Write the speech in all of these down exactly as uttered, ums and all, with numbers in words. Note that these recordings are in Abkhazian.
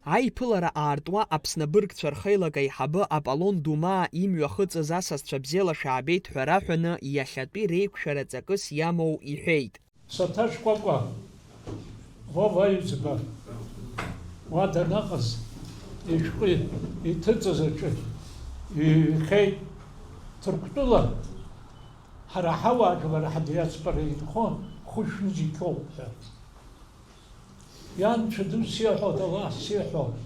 Аиԥылара аартуа Аԥсны абыргцәа рхеилак аиҳабы Аполлон Думаа имҩахыҵыз асасцәа бзиала шәаабеит ҳәа раҳәаны, иахьатәи реиқәшәара ҵакыс иамоу иҳәеит. Саҭашкәакәа Вова иӡба уа данаҟаз, ишәҟәы иҭыҵыз аҿы иҩхеит. Ҭырқәтәыла ҳара ҳауаажәлар ҳадиаспора инхон хәышәҩыџьа қьоуп ҳәа. Ианцәа ду сиҳәоит, Аллаҳ сиҳәоит.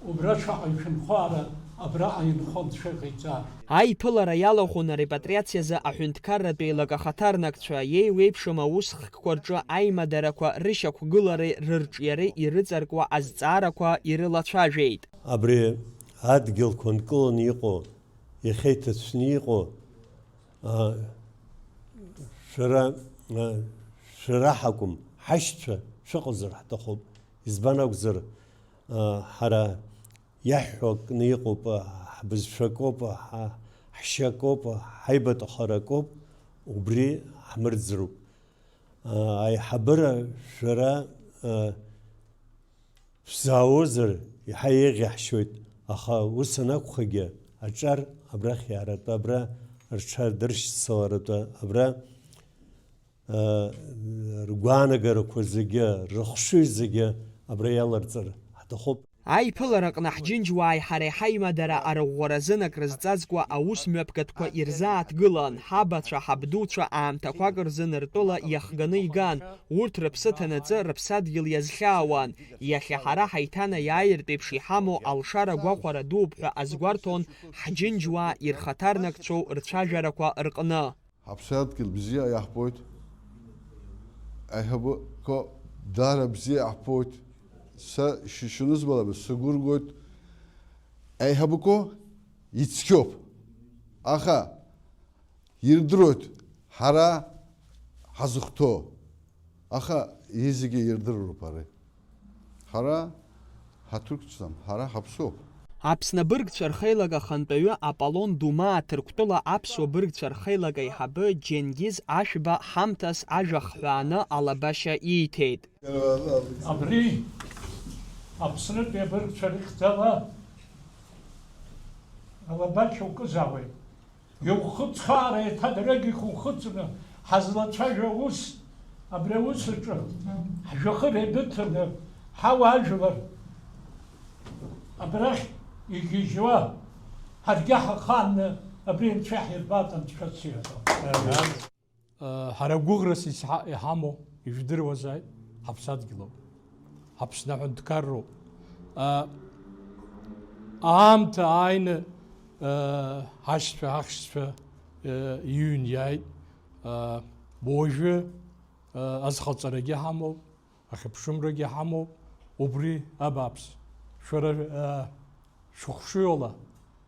Убра шаҟа ишәынхо ара, абраҟа инхон шәыҟаиҵа. Аиԥылара иалахәын арепатриациазы аҳәынҭқарратә еилак ахаҭарнакцәа, иеиуеиԥшым аусхкқәа рҿы аимадарақәа рышьақәгылареи рырҿиареи ирыҵаркуа азҵаарақәа ирылацәажәеит. Абри адгьылқәа нкыланы иҟоу, иахьа иҭацәны иҟоу, а, шәара, а, шәара ҳакәым, ҳашьцәа шәыҟазар ҳҭахуп. Избан акәзар, а, ҳара иаҳҳәо акны иҟоуп, а, ҳбызшәа акоуп, а, ҳ-, ҳшьа акоуп, а, ҳаибаҭахара акоуп, убри ҳмырӡроуп. А, аиҳабыра шәара, а, шәзаауазар, иаҳа еиӷьаҳшьоит, аха ус анакәхагьы, аҿар абрахь иааратәа, абра рҽадыршьцыларатәа, абра, а, ргәаанагарақәа зегьы, рыхшыҩ зегьы абра иаларҵар ҳҭахуп. Аиԥылараҟны ҳџьынџьуааи ҳареи ҳаимадара арӷәӷәаразын акрызҵазкуа аус мҩаԥгатәқәа ирзааҭгылан, ҳабацәа, ҳабдуцәа аамҭақәак рзын ртәыла иахганы иган, урҭ рыԥсы ҭанаҵы рыԥсадгьыл иазхьаауан, иахьа ҳара ҳаиҭанаиааиртә еиԥш иҳамоу алшара гәахәара дууп ҳәа азгәарҭон ҳџьынџьуаа ирхаҭарнакцәоу рцәажәарақәа рҟны. Ҳаԥсадгьыл бзиа иаҳбоит. Аиҳабы ко даара бзиа иаҳбоит. Са шьышьынызбалап, сгәы ргоит. Аиҳабы ко ицқьоуп. Аха ирдыруеит ҳара ҳазыхәҭоу. Аха зегьы ирдыруп ари. Ҳара ҳаҭырқәцәам, ҳара ҳаԥсуп. Аԥсны абыргцәа рхеилак ахантәаҩы Аполлон Думаа Ҭырқәтәыла аԥсуа быргцәа рхеилак аиҳабы Џьенгиз Ашәба ҳамҭас ажәа хҳәааны алабашьа ииҭеит. Абри Аԥснытәи абыргцәа рыхьӡала алабашьа укызаауеит. Иухыҵхаара еиҭа дарагьых ухыҵны, ҳазлацәажәо аус, абри аус аҿы ҳжәҩахыр еибыҭаны, ҳауаажәлар абрахь игьежьуа, ҳаргьы ҳаханны абри анцәа иаҳирбап, анцәа сиҳәо. Ҳара гәыӷрас исҳа-, иҳамоу, ижәдыруазааит, ҳаԥсадгьылоуп. Ҳаԥсны аҳәынҭқарроуп. А, аамҭа ааины, а, ҳашьцәа, ҳахьшьцәа, а, иҩын иааит. А, уажәы, а, азхаҵарагьы ҳамоуп, ахьыԥшымрагьы ҳамоуп. Убри абааԥс. Шәара, а, шәыхшыҩ ала,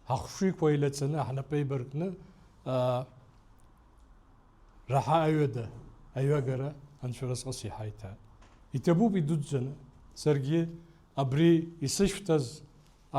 ҳахшыҩқәа еилаҵаны, ҳнапы еибаркны, а, Раҳа аҩада аҩагара анцәа разҟыс иҳаиҭааит. Иҭабуп идуӡӡаны, саргьы абри исышәҭаз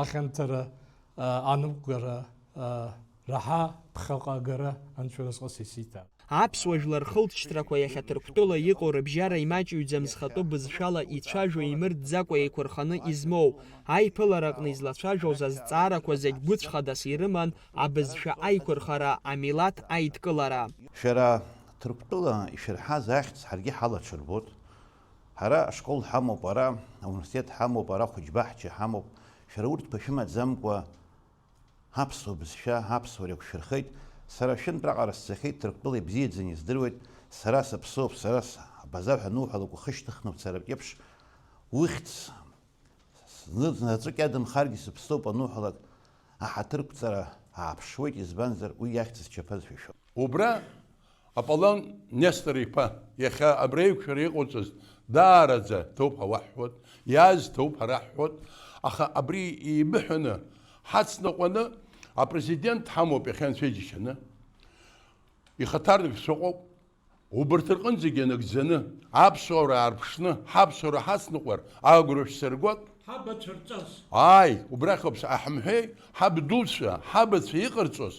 ахьанҭара, а, аныҟәгара, а, раҳа ԥхьаҟа агара анцәа разҟыс исиҭааит. Аԥсуа жәлар рхылҵшьҭрақәа иахьа Ҭырқәтәыла иҟоу рыбжьара имаҷыҩӡам зхатәы бызшәала ицәажәо имырӡӡакәа еиқәырханы измоу, аиԥылараҟны излацәажәоз азҵаарақәа зегь гәыцәхадас ирыман, абызшәа аиқәырхара, амилаҭ аидкылара. Шәара Ҭырқәтәыла ишәырҳаз ахьӡ ҳаргьы ҳалаҽырбоит. Ҳара ашкол ҳамоуп ара, ауниверситет ҳамоуп ара, ахәыҷбаҳча ҳамоуп. Шәара урҭқәа шәымаӡамкәа ҳаԥсуа бызшәа, ҳаԥсуара еиқәшәырхеит. Сара шәынтә раҟара сцахьеит, Ҭырқәтәыла ибзиаӡаны издыруеит. Сара сыԥсоуп, сара с-, абаза ҳәа ануҳәалак ухы шьҭыхны уцаратә еиԥш, ухьӡ Зны-, заҵәык иадамхаргьы сыԥсоуп ануҳәалак, аҳаҭырқәҵара ааԥшуеит, избанзар, уи иахьӡ зчаԥаз шәышәоуп. Убра Аполлон Нестор-иԥа иахьа абра еиқәшәара иҟауҵаз даараӡа ҭоуп ҳәа уаҳҳәоит, иааз ҭоуп ҳәа раҳҳәоит, аха абри еибыҳәаны, ҳацныҟәаны, апрезидент ҳамоуп иахьа анцәа иџьашьаны, ихаҭарнакцәа ыҟоуп. Убарҭ рҟынӡагьы нагӡаны, аԥсуара аарԥшны, ҳаԥсуара ҳацныҟәар, агәра шәсыргоит. Ҳабацәа рҵас. Ааи, убрахь ауп аҳамҳәеи, ҳабдуцәа, ҳабацәа иҟарҵоз,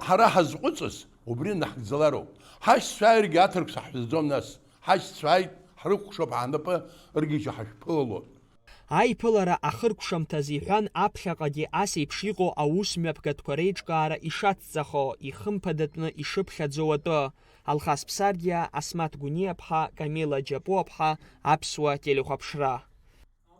ҳара ҳазҟәыҵыз, убри наҳгӡалароуп. Ҳашьцәа ааиргьы аҭырқәцәа ҳшәаӡом нас. Ҳашьцәа ааит, ҳрыкәхшоуп, ҳнапы ыргьежьы ҳашәԥылалоит. Аиԥылара ахыркәшамҭаз иҳәан аԥхьаҟагьы ас еиԥш иҟоу аус мҩаԥгатәқәа реиҿкаара ишацҵахо, ихымԥадатәны ишыԥхьаӡоу атәы. Алхас Ԥсардиа, Асмаҭ Гәыниаԥҳа, Камила Џьапуаԥҳа, Аԥсуа телехәаԥшра.